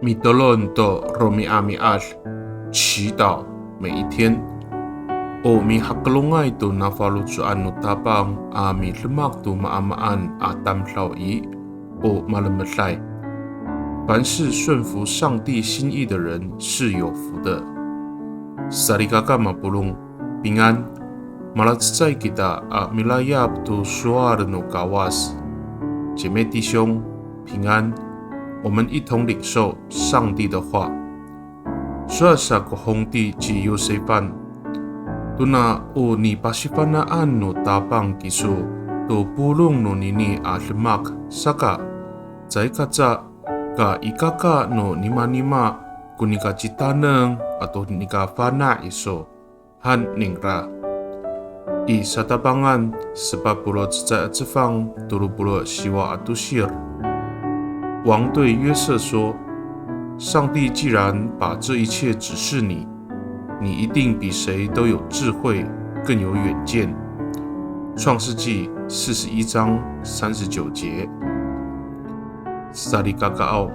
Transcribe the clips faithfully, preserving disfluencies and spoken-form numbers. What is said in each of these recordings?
Mitolon to romi'ami'ad, 祈祷每一天。O mihakelongay to nafaloco'an no Tapang a midemak to maamaan a tamdaw i, o malemeday. 凡是顺服上帝心意的人是有福的。Salikaka mapolong, 平安。Malacecay kita a milayap to sowal no Kawas. 姐妹弟兄，平安。我们一同领受上帝的话。Sowal sa ko hongti ci Yosefan, tona o nipasifana'an no Tapang kiso to polong nonini a demak saka, caay kaca ka ikaka no nimanima ko nika citaneng ato nika fana' iso, han ningra. I Satapangan sepat polo' cecay a cefang tolo polo' siwa a tosir. 王对约瑟说：上帝既然把这一切指示你，你一定比谁都有智慧，更有远见。创世纪四十一章三十九节。Salikakaaw,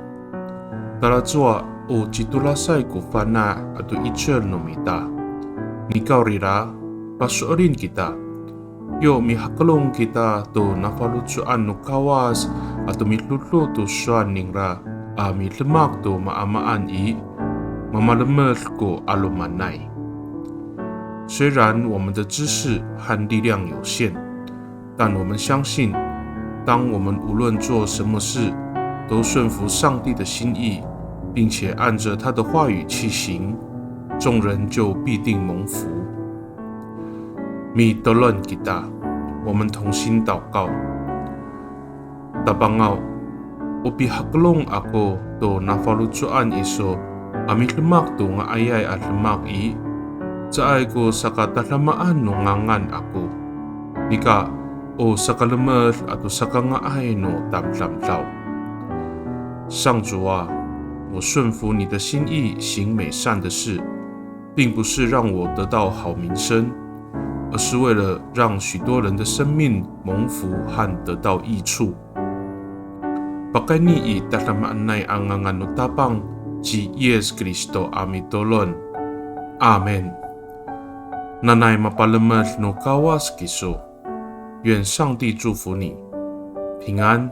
talacowa o citolasay ko fana' ato 'icel no mita. Nikawrira, paso'elin kita. Yo mihakelong kita to nafaloco'an no Kawas ato midodo to sowal ningra a midemak to maamaan i, mamalemed ko 'alomanay. 虽然我们的知识和力量有限，但我们相信，当我们无论做什么事，都顺服上帝的心意，并且按着他的话语去行，众人就必定蒙福。Mitolon kita, 我们同心祷告。Tapangaw, o pihakelong ako to nafaloco'an iso a midemak to nga'ayay a demak i, caay ko sakatadamaan no ngangan ako. Nika, o sakalemed ato sakanga'ay no tamdamdaw. 上主啊，我顺服你的心意，行美善的事，并不是让我得到好名声，而是为了让许多人的生命蒙福和得到益处。Pakayni i tadamaanay a ngangan no Tapang ci Yis Kristo a mitolon. Amin. Nanay mapalemed no Kawas kiso. 愿上帝祝福你，平安。